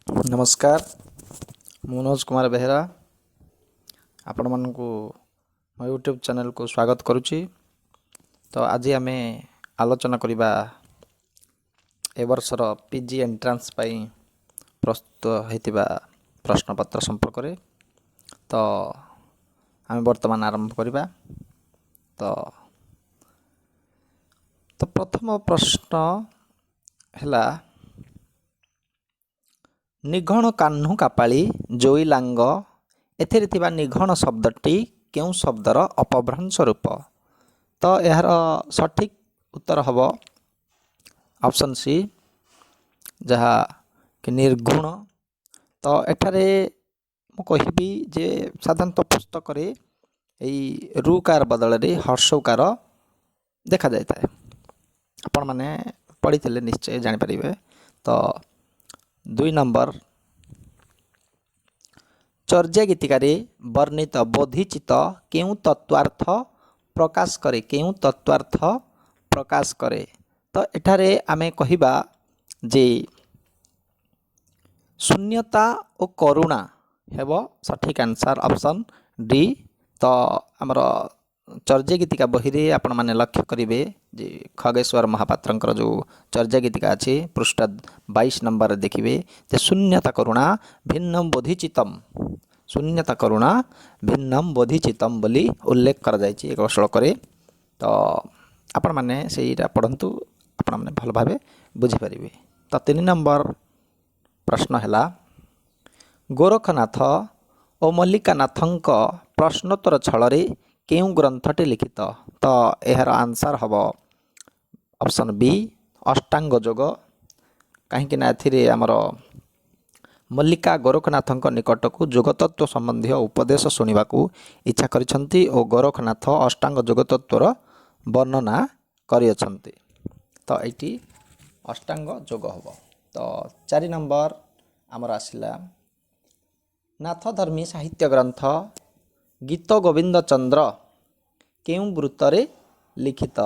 ନମସ୍କାର, ମୁଁ ମନୋଜ କୁମାର ବେହେରା ଆପଣମାନଙ୍କୁ ମୋ ୟୁଟ୍ୟୁବ୍ ଚ୍ୟାନେଲ୍କୁ ସ୍ୱାଗତ କରୁଛି। ତ ଆଜି ଆମେ ଆଲୋଚନା କରିବା ଏ ବର୍ଷର ପିଜି ଏଣ୍ଟ୍ରାନ୍ସ ପାଇଁ ପ୍ରସ୍ତୁତ ହୋଇଥିବା ପ୍ରଶ୍ନପତ୍ର ସମ୍ପର୍କରେ। ତ ଆମେ ବର୍ତ୍ତମାନ ଆରମ୍ଭ କରିବା। ତ ପ୍ରଥମ ପ୍ରଶ୍ନ ହେଲା, ନିଘଣ କାହ୍ନୁ କାପାଳି ଜୋଇଲାଙ୍ଗ, ଏଥିରେ ଥିବା ନିଘଣ ଶବ୍ଦଟି କେଉଁ ଶବ୍ଦର ଅପଭ୍ରଂଶ ରୂପ? ତ ଏହାର ସଠିକ୍ ଉତ୍ତର ହେବ ଅପସନ୍ ସି, ଯାହା କି ନିର୍ଗୁଣ। ତ ଏଠାରେ ମୁଁ କହିବି ଯେ ସାଧାରଣତଃ ପୁସ୍ତକରେ ଏଇ ରୁକାର ବଦଳରେ ହର୍ଷଉକାର ଦେଖାଯାଇଥାଏ। ଆପଣମାନେ ପଢ଼ିଥିଲେ ନିଶ୍ଚୟ ଜାଣିପାରିବେ। ତ 2 ନମ୍ବର, ଚର୍ଯ୍ୟା ଗୀତିକାରେ ବର୍ଣ୍ଣିତ ବୋଧିଚିତ୍ତ କେଉଁ ତତ୍ତ୍ୱାର୍ଥ ପ୍ରକାଶ କରେ? କେଉଁ ତତ୍ତ୍ୱାର୍ଥ ପ୍ରକାଶ କରେ? ତ ଏଠାରେ ଆମେ କହିବା ଯେ ଶୂନ୍ୟତା ଓ କରୁଣା ହେବ ସଠିକ୍ ଆନ୍ସର୍, ଅପସନ୍ ଡି। ତ ଆମର ଚର୍ଯ୍ୟା ଗୀତିକା ବହିରେ ଆପଣମାନେ ଲକ୍ଷ୍ୟ କରିବେ ଯେ ଖଗେଶ୍ୱର ମହାପାତ୍ରଙ୍କର ଯେଉଁ ଚର୍ଯ୍ୟା ଗୀତିକା ଅଛି, ପୃଷ୍ଠା 22 ନମ୍ବରରେ ଦେଖିବେ ଯେ ଶୂନ୍ୟତା କରୁଣା ଭିନ୍ନମ ବୋଧିଚିତ୍ତମ, ଶୂନ୍ୟତା କରୁଣା ଭିନ୍ନମ ବୋଧିଚିତ୍ତମ ବୋଲି ଉଲ୍ଲେଖ କରାଯାଇଛି ଏକ ଶ୍ଳୋକରେ। ତ ଆପଣମାନେ ସେଇଟା ପଢ଼ନ୍ତୁ, ଆପଣମାନେ ଭଲ ଭାବେ ବୁଝିପାରିବେ। ତ 3 ନମ୍ବର ପ୍ରଶ୍ନ ହେଲା, ଗୋରଖନାଥ ଓ ମଲ୍ଲିକାନାଥଙ୍କ ପ୍ରଶ୍ନୋତ୍ତର ଛଳରେ କେଉଁ ଗ୍ରନ୍ଥଟି ଲିଖିତ? ତ ଏହାର ଆନ୍ସର୍ ହେବ ଅପସନ୍ ବି, ଅଷ୍ଟାଙ୍ଗ ଯୋଗ। କାହିଁକିନା ଏଥିରେ ଆମର ମଲ୍ଲିକା ଗୋରଖନାଥଙ୍କ ନିକଟକୁ ଯୋଗତତ୍ତ୍ୱ ସମ୍ବନ୍ଧୀୟ ଉପଦେଶ ଶୁଣିବାକୁ ଇଚ୍ଛା କରିଛନ୍ତି ଓ ଗୋରଖନାଥ ଅଷ୍ଟାଙ୍ଗ ଯୋଗତତ୍ତ୍ୱର ବର୍ଣ୍ଣନା କରିଅଛନ୍ତି। ତ ଏଇଠି ଅଷ୍ଟାଙ୍ଗ ଯୋଗ ହେବ। ତ 4 ନମ୍ବର ଆମର ଆସିଲା, ନାଥଧର୍ମୀ ସାହିତ୍ୟ ଗ୍ରନ୍ଥ ଗୀତ ଗୋବିନ୍ଦ ଚନ୍ଦ୍ର କେଉଁ ବୃତ୍ତରେ ଲିଖିତ?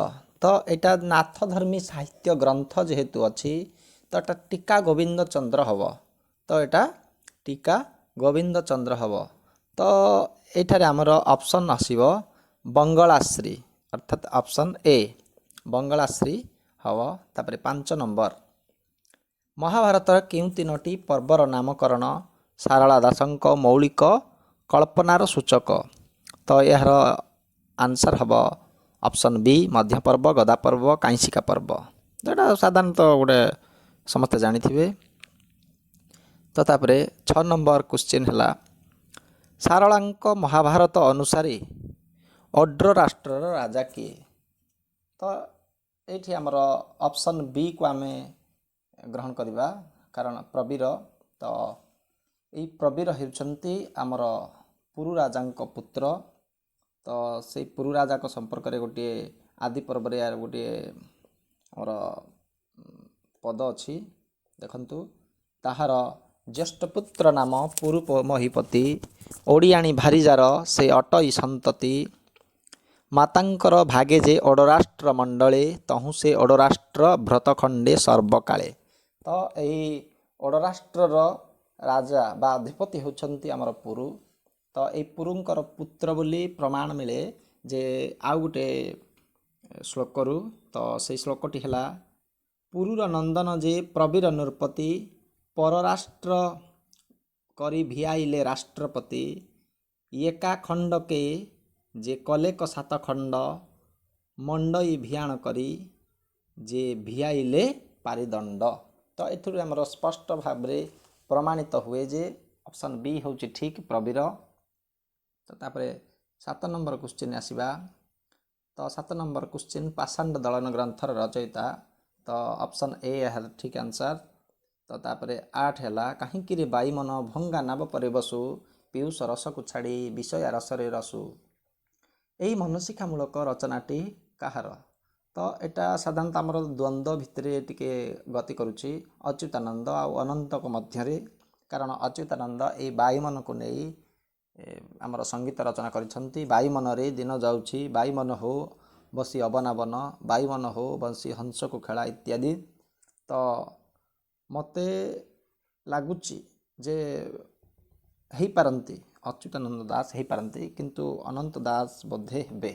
ତ ଏଇଟା ନାଥଧର୍ମୀ ସାହିତ୍ୟ ଗ୍ରନ୍ଥ ଯେହେତୁ ଅଛି, ତ ଏଟା ଟୀକା ଗୋବିନ୍ଦ ଚନ୍ଦ୍ର ହେବ। ତ ଏଇଟା ଟୀକା ଗୋବିନ୍ଦ ଚନ୍ଦ୍ର ହେବ। ତ ଏଇଠାରେ ଆମର ଅପସନ୍ ଆସିବ ବଙ୍ଗଳାଶ୍ରୀ, ଅର୍ଥାତ୍ ଅପସନ୍ ଏ ବଙ୍ଗଳାଶ୍ରୀ ହେବ। ତାପରେ 5 ନମ୍ବର, ମହାଭାରତର କେଉଁ ତିନୋଟି ପର୍ବର ନାମକରଣ ସାରଳା ଦାସଙ୍କ ମୌଳିକ କଳ୍ପନାର ସୂଚକ? ତ ଏହାର ଆନ୍ସର୍ ହେବ ଅପସନ୍ ବି, ମଧ୍ୟପର୍ବ, ଗଦା ପର୍ବ, କାଇଁଶିକା ପର୍ବ। ଏଇଟା ସାଧାରଣତଃ ଗୋଟେ ସମସ୍ତେ ଜାଣିଥିବେ। ତ ତାପରେ 6 ନମ୍ବର କ୍ୱେଶ୍ଚିନ୍ ହେଲା, ସାରଳାଙ୍କ ମହାଭାରତ ଅନୁସାରେ ଅଡ୍ର ରାଷ୍ଟ୍ରର ରାଜା କିଏ? ତ ଏଇଠି ଆମର ଅପସନ୍ ବିକୁ ଆମେ ଗ୍ରହଣ କରିବା, କାରଣ ପ୍ରବୀର। ତ ଏଇ ପ୍ରବୀର ହେଉଛନ୍ତି ଆମର ପୁରୁ ରାଜାଙ୍କ ପୁତ୍ର। ତ ସେଇ ପୁରୁ ରାଜାଙ୍କ ସମ୍ପର୍କରେ ଗୋଟିଏ ଆଦି ପର୍ବରେ ଏହାର ଗୋଟିଏ ଆମର ପଦ ଅଛି, ଦେଖନ୍ତୁ। ତାହାର ଜ୍ୟେଷ୍ଠ ପୁତ୍ର ନାମ ପୁରୁ ମହିପତି, ଓଡ଼ିଆଣୀ ଭାରିଜାର ସେ ଅଟଇ ସନ୍ତତି, ମାତାଙ୍କର ଭାଗେ ଯେ ଓଡ଼ରାଷ୍ଟ୍ର ମଣ୍ଡଳେ, ତହୁଁ ସେ ଓଡ଼ରାଷ୍ଟ୍ର ଭ୍ରତଖଣ୍ଡେ ସର୍ବକାଳେ। ତ ଏହି ଓଡ଼ରାଷ୍ଟ୍ରର ରାଜା ବା ଅଧିପତି ହେଉଛନ୍ତି ଆମର ପୁରୁ। ତ ଏଇ ପୁରୁଙ୍କର ପୁତ୍ର ବୋଲି ପ୍ରମାଣ ମିଳେ ଯେ ଆଉ ଗୋଟେ ଶ୍ଲୋକରୁ। ତ ସେଇ ଶ୍ଲୋକଟି ହେଲା, ପୁରୁର ନନ୍ଦନ ଯେ ପ୍ରବୀର ନୃପତି, ପରରାଷ୍ଟ୍ର କରି ଭିଆଇଲେ ରାଷ୍ଟ୍ରପତି, ଏକା ଖଣ୍ଡକେ ଯେ କଲେକ ସାତ ଖଣ୍ଡ, ମଣ୍ଡଇ ଭିଆଣ କରି ଯେ ଭିଆଇଲେ ପାରିଦଣ୍ଡ। ତ ଏଥିରୁ ଆମର ସ୍ପଷ୍ଟ ଭାବରେ ପ୍ରମାଣିତ ହୁଏ ଯେ ଅପସନ୍ ବି ହେଉଛି ଠିକ୍, ପ୍ରବୀର। ତ ତାପରେ 7 ନମ୍ବର କ୍ୱେଶ୍ଚିନ୍ ଆସିବା। ତ 7 ନମ୍ବର କ୍ୱେଶ୍ଚିନ୍, ପାଷାଣ୍ଡ ଦଳନ ଗ୍ରନ୍ଥର ରଚୟିତା? ତ ଅପସନ୍ ଏ ଏହାର ଠିକ୍ ଆନ୍ସର୍। ତ ତାପରେ 8 ହେଲା, କାହିଁକିରେ ବାଇମନ ଭଙ୍ଗା ନାବ ପରେ ବସୁ, ପୀୟୁଷ ରସକୁ ଛାଡ଼ି ବିଷୟା ରସରେ ରସୁ, ଏହି ମନଶିକ୍ଷାମୂଳକ ରଚନାଟି କାହାର? ତ ଏଇଟା ସାଧାରଣତଃ ଆମର ଦ୍ୱନ୍ଦ୍ୱ ଭିତରେ ଟିକେ ଗତି କରୁଛି ଅଚ୍ୟୁତାନନ୍ଦ ଆଉ ଅନନ୍ତଙ୍କ ମଧ୍ୟରେ, କାରଣ ଅଚ୍ୟୁତାନନ୍ଦ ଏଇ ବାଇମନକୁ ନେଇ ଆମର ସଙ୍ଗୀତ ରଚନା କରିଛନ୍ତି। ବାଇମନରେ ଦିନ ଯାଉଛି, ବାଇମନ ହୋ ବସି ଅବନାବନ, ବାଇମନ ହୋ ବସି ହଂସକୁ ଖେଳା ଇତ୍ୟାଦି। ତ ମୋତେ ଲାଗୁଛି ଯେ ହେଇପାରନ୍ତି, ଅଚ୍ୟୁତାନନ୍ଦ ଦାସ ହେଇପାରନ୍ତି, କିନ୍ତୁ ଅନନ୍ତ ଦାସ ବୋଧେ ହେବେ,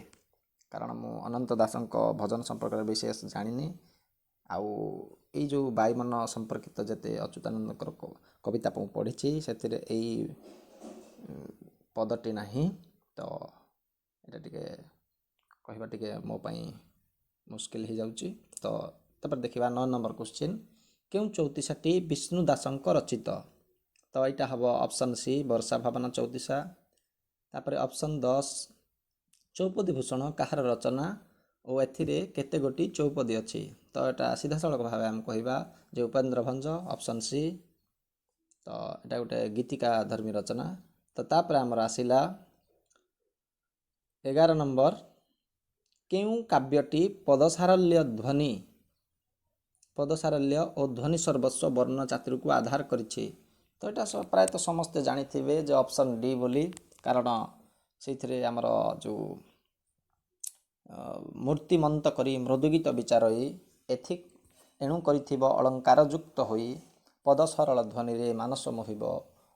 କାରଣ ମୁଁ ଅନନ୍ତ ଦାସଙ୍କ ଭଜନ ସମ୍ପର୍କରେ ବିଶେଷ ଜାଣିନି। ଆଉ ଏଇ ଯେଉଁ ବାଇମନ ସମ୍ପର୍କିତ ଯେତେ ଅଚ୍ୟୁତାନନ୍ଦଙ୍କର କବିତା ମୁଁ ପଢ଼ିଛି, ସେଥିରେ ଏଇ ପଦଟି ନାହିଁ। ତ ଏଇଟା ଟିକେ କହିବା ଟିକେ ମୋ ପାଇଁ ମୁସ୍କିଲ ହେଇଯାଉଛି। ତ ତାପରେ ଦେଖିବା 9 ନମ୍ବର କ୍ୱେଶ୍ଚିନ୍, କେଉଁ ଚଉତିଶାଟି ବିଷ୍ଣୁ ଦାସଙ୍କ ରଚିତ? ତ ଏଇଟା ହେବ ଅପସନ୍ ସି, ବର୍ଷା ଭାବନା ଚଉତିଶା। ତାପରେ ଅପସନ୍ 10, ଚୌପଦୀ ଭୂଷଣ କାହାର ରଚନା ଓ ଏଥିରେ କେତେ ଗୋଟି ଚୌପଦୀ ଅଛି? ତ ଏଇଟା ସିଧାସଳଖ ଭାବେ ଆମେ କହିବା ଯେ ଉପେନ୍ଦ୍ର ଭଞ୍ଜ, ଅପସନ୍ ସି। ତ ଏଇଟା ଗୋଟେ ଗୀତିକା ଧର୍ମୀ ରଚନା। ତ ତାପରେ ଆମର ଆସିଲା 11 ନମ୍ବର, କେଉଁ କାବ୍ୟଟି ପଦସାରଲ୍ୟ ଧ୍ୱନି ପଦସାରଲ୍ୟ ଓ ଧ୍ୱନି ସର୍ବସ୍ୱ ବର୍ଣ୍ଣ ଚାତୁରୀକୁ ଆଧାର କରିଛି? ତ ଏଇଟା ପ୍ରାୟତଃ ସମସ୍ତେ ଜାଣିଥିବେ ଯେ ଅପସନ୍ ଡି ବୋଲି, କାରଣ ସେଇଥିରେ ଆମର ଯେଉଁ ମୂର୍ତ୍ତିମନ୍ତ କରି ମୃଦୁଗୀତ ବିଚାରଇ ଏଥି ଏଣୁ କରିଥିବ ଅଳଙ୍କାରଯୁକ୍ତ ହୋଇ ପଦ ସରଳ ଧ୍ୱନିରେ ମାନସ ମୋହିବ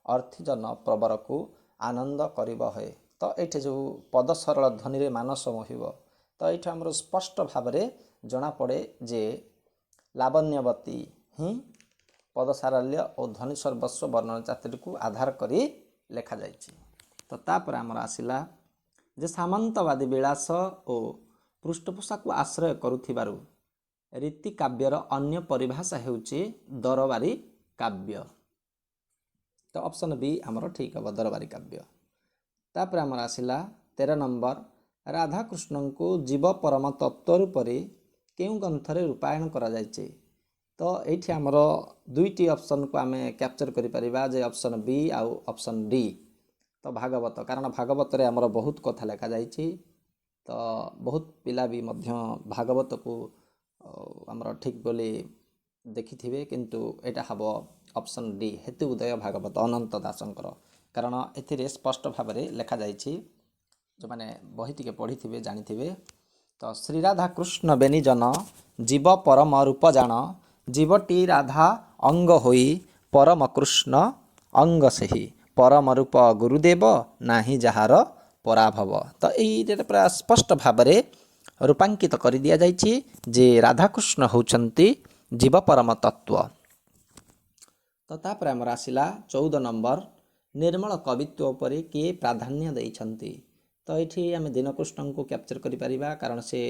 ଅର୍ଥିଜନ ପ୍ରବରକୁ ଆନନ୍ଦ କରିବ ହେ। ତ ଏଇଠି ଯେଉଁ ପଦ ସରଳ ଧ୍ୱନିରେ ମାନସ ମୋହିବ, ତ ଏଇଠି ଆମର ସ୍ପଷ୍ଟ ଭାବରେ ଜଣାପଡ଼େ ଯେ ଲାବଣ୍ୟବତୀ ହିଁ ପଦସାରଲ୍ୟ ଓ ଧ୍ୱନି ସର୍ବସ୍ୱ ବର୍ଣ୍ଣନ ଚାତୁରୀକୁ ଆଧାର କରି ଲେଖାଯାଇଛି। ତ ତାପରେ ଆମର ଆସିଲା ଯେ ସାମନ୍ତବାଦୀ ବିଳାସ ଓ ପୃଷ୍ଠପୋଷାକୁ ଆଶ୍ରୟ କରୁଥିବାରୁ ରୀତି କାବ୍ୟର ଅନ୍ୟ ପରିଭାଷା ହେଉଛି ଦରବାରୀ କାବ୍ୟ। ତ ଅପସନ୍ ବି ଆମର ଠିକ୍ ହେବ, ଦରବାରୀ କାବ୍ୟ। ତାପରେ ଆମର ଆସିଲା 13 ନମ୍ବର, ରାଧାକୃଷ୍ଣଙ୍କୁ ଜୀବ ପରମ ତତ୍ତ୍ୱ ରୂପରେ କେଉଁ ଗ୍ରନ୍ଥରେ ରୂପାୟନ କରାଯାଇଛି? ତ ଏଇଠି ଆମର ଦୁଇଟି ଅପସନ୍କୁ ଆମେ କ୍ୟାପଚର୍ କରିପାରିବା ଯେ ଅପସନ୍ ବି ଆଉ ଅପସନ୍ ଡି। ତ ଭାଗବତ, କାରଣ ଭାଗବତରେ ଆମର ବହୁତ କଥା ଲେଖାଯାଇଛି। ତ ବହୁତ ପିଲା ବି ମଧ୍ୟ ଭାଗବତକୁ ଆମର ଠିକ୍ ବୋଲି ଦେଖିଥିବେ, କିନ୍ତୁ ଏଇଟା ହେବ ଅପସନ୍ ଡି, ହେତୁ ଉଦୟ ଭାଗବତ ଅନନ୍ତ ଦାସଙ୍କର, କାରଣ ଏଥିରେ ସ୍ପଷ୍ଟ ଭାବରେ ଲେଖାଯାଇଛି। ଯେଉଁମାନେ ବହି ଟିକେ ପଢ଼ିଥିବେ ଜାଣିଥିବେ। ତ ଶ୍ରୀରାଧା କୃଷ୍ଣ ବେନିଜନ ଜୀବ ପରମ ରୂପ ଜାଣ, ଜୀବଟି ରାଧା ଅଙ୍ଗ ହୋଇ ପରମ କୃଷ୍ଣ ଅଙ୍ଗ ସେହି ପରମ ରୂପ ଗୁରୁଦେବ ନାହିଁ ଯାହାର ପରାଭବ। ତ ଏଇଟା ପୁରା ସ୍ପଷ୍ଟ ଭାବରେ ରୂପାଙ୍କିତ କରିଦିଆଯାଇଛି ଯେ ରାଧାକୃଷ୍ଣ ହେଉଛନ୍ତି ଜୀବ ପରମ ତତ୍ତ୍ୱ। ତ ତାପରେ ଆମର ଆସିଲା 14 ନମ୍ବର, ନିର୍ମଳ କବିତ୍ୱ ଉପରେ କିଏ ପ୍ରାଧାନ୍ୟ ଦେଇଛନ୍ତି? ତ ଏଇଠି ଆମେ ଦୀନକୃଷ୍ଣଙ୍କୁ କ୍ୟାପଚର୍ କରିପାରିବା, କାରଣ ସେ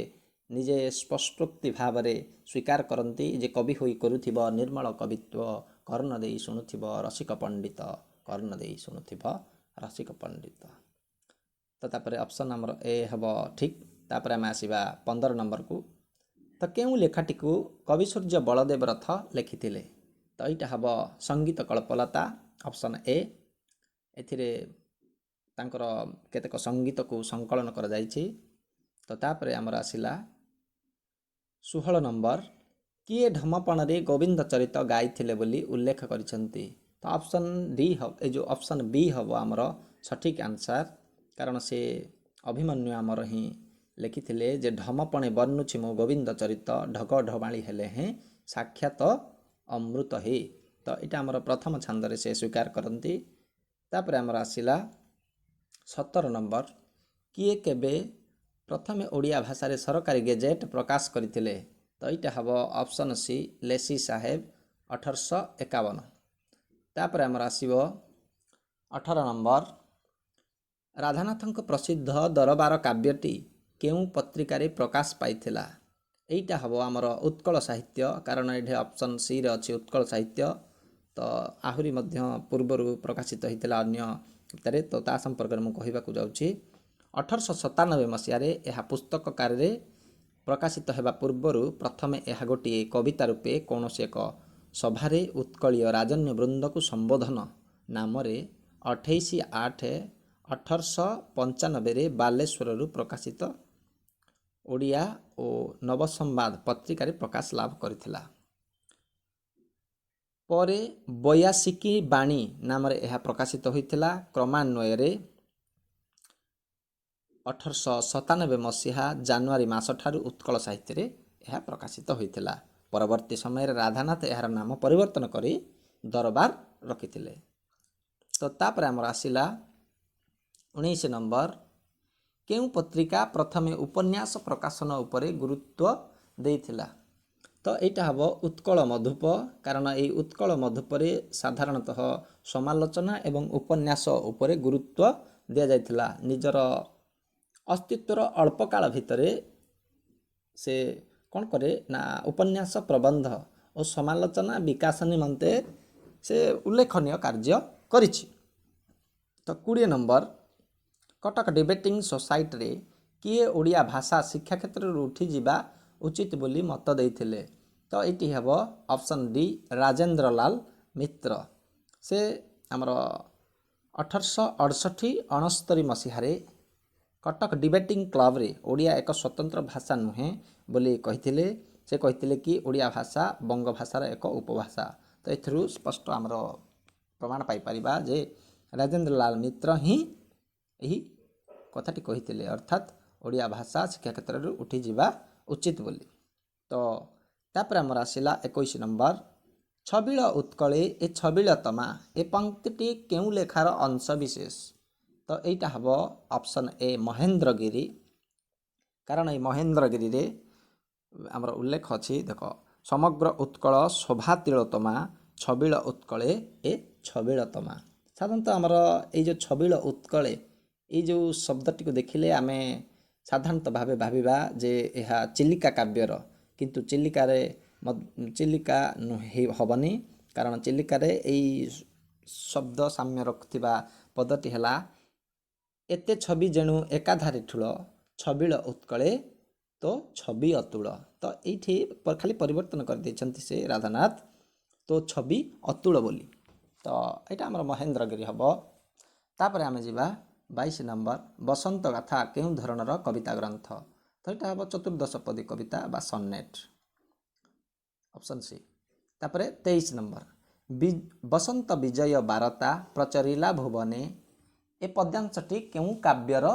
ନିଜେ ସ୍ପଷ୍ଟୋକ୍ତି ଭାବରେ ସ୍ୱୀକାର କରନ୍ତି ଯେ କବି ହୋଇ କରୁଥିବ ନିର୍ମଳ କବିତ୍ୱ, କର୍ଣ୍ଣ ଦେଇ ଶୁଣୁଥିବ ରସିକ ପଣ୍ଡିତ, କର୍ଣ୍ଣ ଦେଇ ଶୁଣୁଥିବ ରସିକ ପଣ୍ଡିତ। ତ ତାପରେ ଅପସନ୍ ଆମର ଏ ହେବ ଠିକ୍। ତାପରେ ଆମେ ଆସିବା 15 ନମ୍ବରକୁ। ତ କେଉଁ ଲେଖାଟିକୁ କବିସୂର୍ଯ୍ୟ ବଳଦେବ ରଥ ଲେଖିଥିଲେ? ତ ଏଇଟା ହେବ ସଙ୍ଗୀତ କଳ୍ପଲତା, ଅପସନ୍ ଏ। ଏଥିରେ ତାଙ୍କର କେତେକ ସଙ୍ଗୀତକୁ ସଂକଳନ କରାଯାଇଛି। ତ ତାପରେ ଆମର ଆସିଲା 16 ନମ୍ବର, କିଏ ଢମପଣରେ ଗୋବିନ୍ଦ ଚରିତ ଗାଇଥିଲେ ବୋଲି ଉଲ୍ଲେଖ କରିଛନ୍ତି? ତ ଅପସନ୍ ଡି ହେବ, ଏ ଯେଉଁ ଅପସନ୍ ବି ହେବ ଆମର ସଠିକ୍ ଆନ୍ସର୍, କାରଣ ସେ ଅଭିମନ୍ୟୁ ଆମର ହିଁ ଲେଖିଥିଲେ ଯେ ଢମପଣେ ବର୍ଣ୍ଣୁଛି ମୁଁ ଗୋବିନ୍ଦ ଚରିତ, ଢଗ ଢମାଳି ହେଲେ ହେଁ ସାକ୍ଷାତ ଅମୃତ ହେ। ତ ଏଇଟା ଆମର ପ୍ରଥମ ଛାନ୍ଦରେ ସେ ସ୍ୱୀକାର କରନ୍ତି। ତାପରେ ଆମର ଆସିଲା 17 ନମ୍ବର, କିଏ କେବେ ପ୍ରଥମେ ଓଡ଼ିଆ ଭାଷାରେ ସରକାରୀ ଗେଜେଟ୍ ପ୍ରକାଶ କରିଥିଲେ? ତ ଏଇଟା ହେବ ଅପସନ୍ ସି, ଲେସି ସାହେବ, 1851। ତାପରେ ଆମର ଆସିବ 18 ନମ୍ବର, ରାଧାନାଥଙ୍କ ପ୍ରସିଦ୍ଧ ଦରବାର କାବ୍ୟଟି କେଉଁ ପତ୍ରିକାରେ ପ୍ରକାଶ ପାଇଥିଲା? ଏଇଟା ହେବ ଆମର ଉତ୍କଳ ସାହିତ୍ୟ, କାରଣ ଏଇଠି ଅପସନ୍ ସିରେ ଅଛି ଉତ୍କଳ ସାହିତ୍ୟ। ତ ଆହୁରି ମଧ୍ୟ ପୂର୍ବରୁ ପ୍ରକାଶିତ ହୋଇଥିଲା ଅନ୍ୟ ଭିତରେ, ତ ତା ସମ୍ପର୍କରେ ମୁଁ କହିବାକୁ ଯାଉଛି। 1897 ମସିହାରେ ଏହା ପୁସ୍ତକକାରରେ ପ୍ରକାଶିତ ହେବା ପୂର୍ବରୁ ପ୍ରଥମେ ଏହା ଗୋଟିଏ କବିତା ରୂପେ କୌଣସି ଏକ ସଭାରେ ଉତ୍କଳୀୟ ରାଜନ୍ୟ ବୃନ୍ଦକୁ ସମ୍ବୋଧନ ନାମରେ 28/8/1895ରେ ବାଲେଶ୍ୱରରୁ ପ୍ରକାଶିତ ଓଡ଼ିଆ ଓ ନବସମ୍ବାଦ ପତ୍ରିକାରେ ପ୍ରକାଶ ଲାଭ କରିଥିଲା। ପରେ ବୟାସିକି ବାଣୀ ନାମରେ ଏହା ପ୍ରକାଶିତ ହୋଇଥିଲା। କ୍ରମାନ୍ୱୟରେ 1897 ମସିହା ଜାନୁଆରୀ ମାସଠାରୁ ଉତ୍କଳ ସାହିତ୍ୟରେ ଏହା ପ୍ରକାଶିତ ହୋଇଥିଲା। ପରବର୍ତ୍ତୀ ସମୟରେ ରାଧାନାଥ ଏହାର ନାମ ପରିବର୍ତ୍ତନ କରି ଦରବାର ରଖିଥିଲେ। ତ ତାପରେ ଆମର ଆସିଲା 19 ନମ୍ବର, କେଉଁ ପତ୍ରିକା ପ୍ରଥମେ ଉପନ୍ୟାସ ପ୍ରକାଶନ ଉପରେ ଗୁରୁତ୍ୱ ଦେଇଥିଲା? ତ ଏଇଟା ହେବ ଉତ୍କଳ ମଧୁପ, କାରଣ ଏଇ ଉତ୍କଳ ମଧୁପରେ ସାଧାରଣତଃ ସମାଲୋଚନା ଏବଂ ଉପନ୍ୟାସ ଉପରେ ଗୁରୁତ୍ୱ ଦିଆଯାଇଥିଲା। ନିଜର ଅସ୍ତିତ୍ୱର ଅଳ୍ପ କାଳ ଭିତରେ ସେ କ'ଣ କରେ ନା ଉପନ୍ୟାସ, ପ୍ରବନ୍ଧ ଓ ସମାଲୋଚନା ବିକାଶ ନିମନ୍ତେ ସେ ଉଲ୍ଲେଖନୀୟ କାର୍ଯ୍ୟ କରିଛି। ତ 20 ନମ୍ବର, କଟକ ଡିବେଟିଂ ସୋସାଇଟିରେ କିଏ ଓଡ଼ିଆ ଭାଷା ଶିକ୍ଷା କ୍ଷେତ୍ରରୁ ଉଠିଯିବା ଉଚିତ ବୋଲି ମତ ଦେଇଥିଲେ? ତ ଏଇଠି ହେବ ଅପସନ୍ ଡି, ରାଜେନ୍ଦ୍ର ଲାଲ ମିତ୍ର। ସେ ଆମର 1868 69 ମସିହାରେ କଟକ ଡିବେଟିଂ କ୍ଲବରେ ଓଡ଼ିଆ ଏକ ସ୍ୱତନ୍ତ୍ର ଭାଷା ନୁହେଁ ବୋଲି କହିଥିଲେ। ସେ କହିଥିଲେ କି ଓଡ଼ିଆ ଭାଷା ବଙ୍ଗ ଭାଷାର ଏକ ଉପଭାଷା। ତ ଏଥିରୁ ସ୍ପଷ୍ଟ ଆମର ପ୍ରମାଣ ପାଇପାରିବା ଯେ ରାଜେନ୍ଦ୍ର ଲାଲ ମିତ୍ର ହିଁ ଏହି କଥାଟି କହିଥିଲେ, ଅର୍ଥାତ୍ ଓଡ଼ିଆ ଭାଷା ଶିକ୍ଷା କ୍ଷେତ୍ରରୁ ଉଠିଯିବା ଉଚିତ ବୋଲି। ତ ତାପରେ ଆମର ଆସିଲା 21 ନମ୍ବର, ଛବିଳ ଉତ୍କଳେ ଏ ଛବିଳତମା, ଏ ପଙ୍କ୍ତିଟି କେଉଁ ଲେଖାର ଅଂଶ ବିଶେଷ? ତ ଏଇଟା ହେବ ଅପସନ୍ ଏ, ମହେନ୍ଦ୍ରଗିରି, କାରଣ ଏଇ ମହେନ୍ଦ୍ରଗିରିରେ ଆମର ଉଲ୍ଲେଖ ଅଛି, ଦେଖ, ସମଗ୍ର ଉତ୍କଳ ଶୋଭା ତିଳୋତ୍ତମା, ଛବିଳ ଉତ୍କଳେ ଏ ଛବିଳତମା। ସାଧାରଣତଃ ଆମର ଏଇ ଯେଉଁ ଛବିଳ ଉତ୍କଳେ, ଏଇ ଯେଉଁ ଶବ୍ଦଟିକୁ ଦେଖିଲେ ଆମେ ସାଧାରଣତଃ ଭାବେ ଭାବିବା ଯେ ଏହା ଚିଲିକା କାବ୍ୟର, କିନ୍ତୁ ଚିଲିକାରେ ଚିଲିକା ନୁହେଁ, ହେବନି, କାରଣ ଚିଲିକାରେ ଏଇ ଶବ୍ଦ ସାମ୍ୟ ରଖୁଥିବା ପଦଟି ହେଲା, ଏତେ ଛବି ଯେଣୁ ଏକାଧାରେ ଠୁଳ, ଛବିଳ ଉତ୍କଳେ ତୋ ଛବି ଅତୁଳ। ତ ଏଇଠି ଖାଲି ପରିବର୍ତ୍ତନ କରିଦେଇଛନ୍ତି ସେ ରାଧାନାଥ, ତୋ ଛବି ଅତୁଳ ବୋଲି। ତ ଏଇଟା ଆମର ମହେନ୍ଦ୍ରଗିରି ହେବ। ତାପରେ ଆମେ ଯିବା 22 ନମ୍ବର, ବସନ୍ତ ଗାଥା କେଉଁ ଧରଣର କବିତା ଗ୍ରନ୍ଥ? ତ ଏଇଟା ହେବ ଚତୁର୍ଦ୍ଦଶ ପଦୀ କବିତା ବା ସନ୍ନେଟ୍, ଅପସନ୍ ସି। ତାପରେ 23 ନମ୍ବର, ବସନ୍ତ ବିଜୟ ବାରତା ପ୍ରଚରିଲା ଭୁବନେ, ଏ ପଦ୍ୟାଂଶଟି କେଉଁ କାବ୍ୟର?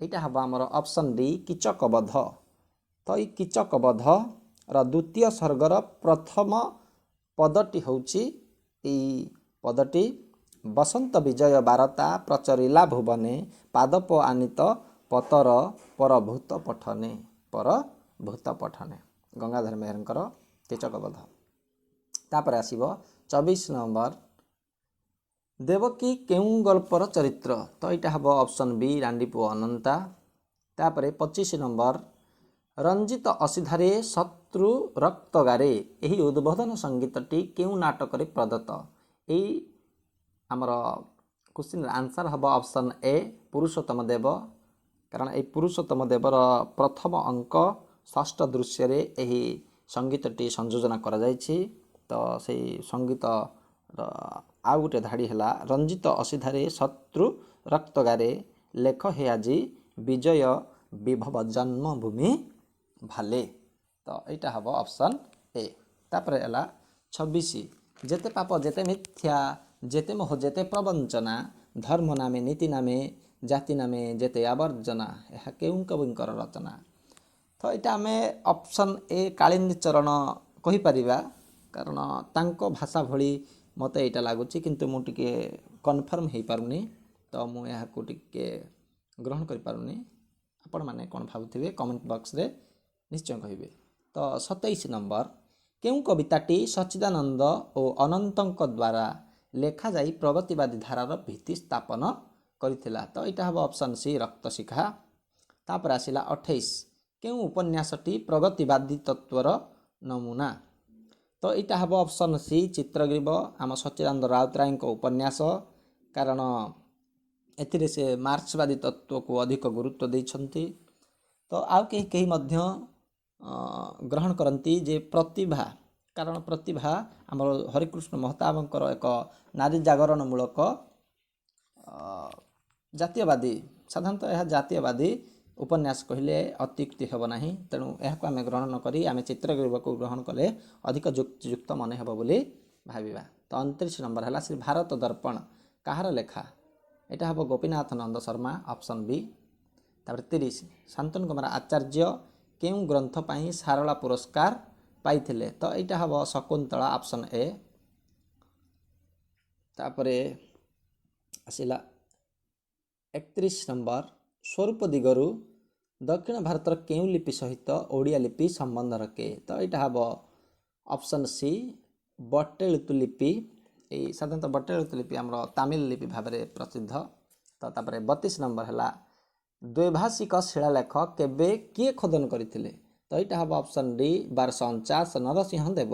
ଏଇଟା ହେବ ଆମର ଅପସନ୍ ଡି, କୀଚକବଧ। ତ ଏଇ କୀଚକବଧର ଦ୍ୱିତୀୟ ସର୍ଗର ପ୍ରଥମ ପଦଟି ହେଉଛି ଏଇ ପଦଟି, ବସନ୍ତ ବିଜୟ ବାରତା ପ୍ରଚରିଲା ଭୁବନେ, ପାଦପ ଆନିତ ପତର ପରଭୂତ ପଠନେ, ପରଭୂତ ପଠନେ, ଗଙ୍ଗାଧର ମେହେରଙ୍କର କୀଚକବଧ। ତାପରେ ଆସିବ 24 ନମ୍ବର, ଦେବକୀ କେଉଁ ଗଳ୍ପର ଚରିତ୍ର? ତ ଏଇଟା ହେବ ଅପସନ୍ ବି, ରାଣ୍ଡିପୁଅ ଅନନ୍ତା। ତାପରେ 25 ନମ୍ବର, ରଞ୍ଜିତ ଅସିଧାରେ ଶତ୍ରୁ ରକ୍ତଗାରେ, ଏହି ଉଦ୍ବୋଧନ ସଙ୍ଗୀତଟି କେଉଁ ନାଟକରେ ପ୍ରଦତ୍ତ? ଏଇ ଆମର କ୍ୱେଶ୍ଚିନ୍ର ଆନ୍ସର୍ ହେବ ଅପସନ୍ ଏ, ପୁରୁଷୋତ୍ତମ ଦେବ, କାରଣ ଏଇ ପୁରୁଷୋତ୍ତମ ଦେବର ପ୍ରଥମ ଅଙ୍କ ଷଷ୍ଠ ଦୃଶ୍ୟରେ ଏହି ସଙ୍ଗୀତଟି ସଂଯୋଜନା କରାଯାଇଛି। ତ ସେଇ ସଙ୍ଗୀତର ଆଉ ଗୋଟେ ଧାଡ଼ି ହେଲା, ରଞ୍ଜିତ ଅସିଧାରେ ଶତ୍ରୁ ରକ୍ତଗାରେ, ଲେଖ ହେ ଆଜି ବିଜୟ ବିଭବ ଜନ୍ମଭୂମି ଭାଲେ। ତ ଏଇଟା ହେବ ଅପସନ୍ ଏ। ତାପରେ ହେଲା 26, ଯେତେ ପାପ ଯେତେ ମିଥ୍ୟା ଯେତେ ମୋହ ଯେତେ ପ୍ରବଞ୍ଚନା, ଧର୍ମ ନାମେ ନୀତି ନାମେ ଜାତି ନାମେ ଯେତେ ଆବର୍ଜନା, ଏହା କେଉଁ କବିଙ୍କର ରଚନା? ତ ଏଇଟା ଆମେ ଅପସନ୍ ଏ, କାଳିନ୍ଦୀ ଚରଣ କହିପାରିବା, କାରଣ ତାଙ୍କ ଭାଷା ଭଳି ମୋତେ ଏଇଟା ଲାଗୁଛି, କିନ୍ତୁ ମୁଁ ଟିକେ କନଫର୍ମ ହେଇପାରୁନି, ତ ମୁଁ ଏହାକୁ ଟିକେ ଗ୍ରହଣ କରିପାରୁନି। ଆପଣମାନେ କ'ଣ ଭାବୁଥିବେ କମେଣ୍ଟ ବକ୍ସରେ ନିଶ୍ଚୟ କହିବେ। ତ 27 ନମ୍ବର, କେଉଁ କବିତାଟି ସଚ୍ଚିଦାନନ୍ଦ ଓ ଅନନ୍ତଙ୍କ ଦ୍ୱାରା ଲେଖାଯାଇ ପ୍ରଗତିବାଦୀ ଧାରାର ଭିତ୍ତି ସ୍ଥାପନ କରିଥିଲା? ତ ଏଇଟା ହେବ ଅପସନ୍ ସି, ରକ୍ତଶିଖା। ତାପରେ ଆସିଲା 28, କେଉଁ ଉପନ୍ୟାସଟି ପ୍ରଗତିବାଦୀ ତତ୍ତ୍ୱର ନମୁନା? ତ ଏଇଟା ହେବ ଅପସନ୍ ସି, ଚିତ୍ରଗ୍ରୀବ, ଆମ ସଚ୍ଚିଦାନନ୍ଦ ରାଉତରାୟଙ୍କ ଉପନ୍ୟାସ, କାରଣ ଏଥିରେ ସେ ମାର୍କ୍ସବାଦୀ ତତ୍ତ୍ୱକୁ ଅଧିକ ଗୁରୁତ୍ୱ ଦେଇଛନ୍ତି। ତ ଆଉ କେହି କେହି ମଧ୍ୟ ଗ୍ରହଣ କରନ୍ତି ଯେ ପ୍ରତିଭା, କାରଣ ପ୍ରତିଭା ଆମର ହରିକୃଷ୍ଣ ମହତାବଙ୍କର ଏକ ନାରୀ ଜାଗରଣମୂଳକ ଜାତୀୟବାଦୀ, ସାଧାରଣତଃ ଏହା ଜାତୀୟବାଦୀ ଉପନ୍ୟାସ କହିଲେ ଅତ୍ୟୁକ୍ତି ହେବ ନାହିଁ। ତେଣୁ ଏହାକୁ ଆମେ ଗ୍ରହଣ ନ କରି ଆମେ ଚିତ୍ରଗ୍ରୀବକୁ ଗ୍ରହଣ କଲେ ଅଧିକ ଯୁକ୍ତିଯୁକ୍ତ ମନେ ହେବ ବୋଲି ଭାବିବା। ତ 29 ନମ୍ବର ହେଲା, ଶ୍ରୀ ଭାରତ ଦର୍ପଣ କାହାର ଲେଖା? ଏଇଟା ହେବ ଗୋପୀନାଥ ନନ୍ଦ ଶର୍ମା, ଅପସନ୍ ବି। ତାପରେ 30, ଶାନ୍ତନୁ କୁମାର ଆଚାର୍ଯ୍ୟ କେଉଁ ଗ୍ରନ୍ଥ ପାଇଁ ସାରଳା ପୁରସ୍କାର ପାଇଥିଲେ? ତ ଏଇଟା ହେବ ଶକୁନ୍ତଳା, ଅପସନ୍ ଏ। ତାପରେ ଆସିଲା 31 ନମ୍ବର, ସ୍ୱରୂପ ଦିଗରୁ ଦକ୍ଷିଣ ଭାରତର କେଉଁ ଲିପି ସହିତ ଓଡ଼ିଆ ଲିପି ସମ୍ବନ୍ଧ ରଖେ? ତ ଏଇଟା ହେବ ଅପସନ୍ ସି, ବଟେଳୁତୁ ଲିପି। ଏଇ ସାଧାରଣତଃ ବଟେଳୁତୁ ଲିପି ଆମର ତାମିଲ ଲିପି ଭାବରେ ପ୍ରସିଦ୍ଧ। ତ ତାପରେ 32 ନମ୍ବର ହେଲା, ଦ୍ୱୈଭାଷିକ ଶିଳାଲେଖ କେବେ କିଏ ଖୋଦନ କରିଥିଲେ? ତ ଏଇଟା ହେବ ଅପସନ୍ ଡି, 1249, ନରସିଂହ ଦେବ।